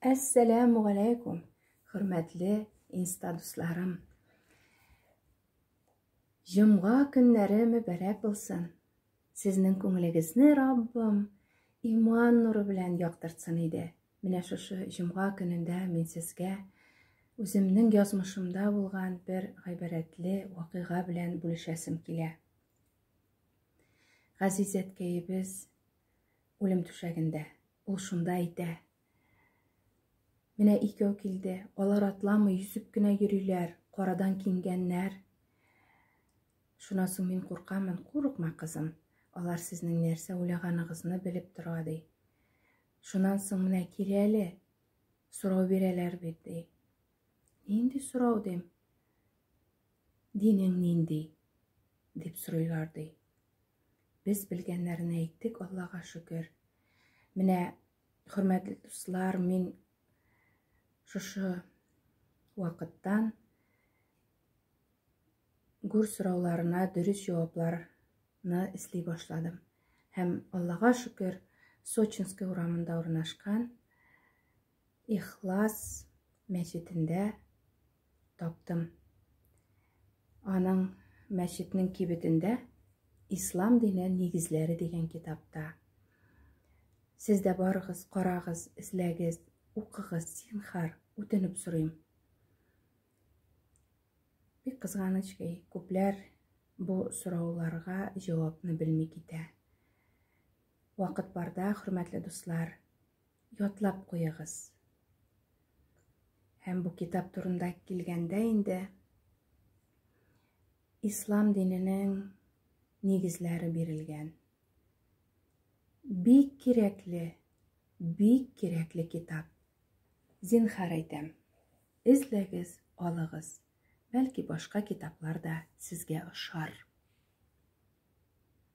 Әссәләмү галәйкүм, хөрмәтле инста дусларым. Җомга көннәре мөбарәк булсын. Сезнең күңелегезне Раббым иман нуры белән яктыртсын иде. Менә шушы җомга көнендә мин сезгә үземнең язмышымда булган бер гыйбрәтле вакыйга белән бүлешәсем килә. Газиз әткәебез үлем түшәгендә. Ул шунда әйтә. Менә икәү килде. Алар атламый, йөзеп кенә йөриләр, карадан киенгәннәр. Шуннан соң мин куркамын. Курыкма, кызым. Алар сезнең нәрсә уйлаганыгызны белеп тора, ди. Шуннан соң менә кил әле, сорау бирәләр бит, ди. Нинди сорау, дим. Динең нинди? дип сорыйлар, ди. Без белгәннәрне әйттек, Аллага шөкер. Менә, хөрмәтле дуслар, мин шушы вакыттан гүр сорауларына дөрес җавапларны эзли башладым. Һәм Аллага шөкер, Сочинский урамында урнашкан Ихлас мәчетендә таптым. Аның мәчетнең кибетендә Ислам дине нигезләре дигән китапта. Сез дә барыгыз, карагыз, эзләгез, укыгыз, зинхар, үтенеп сорыйм. Бик кызганыч ки, күпләр бу сорауларга җавапны белми китә. Вакыт барда, хөрмәтле дуслар, ятлап куегыз. Һәм бу китап турында килгәндә инде ислам диненең нигезләре бирелгән. Бик кирәкле, бик кирәкле китап. Зинхар әйтәм, эзләгез, алыгыз. Бәлки башка китаплар да сезгә ошар.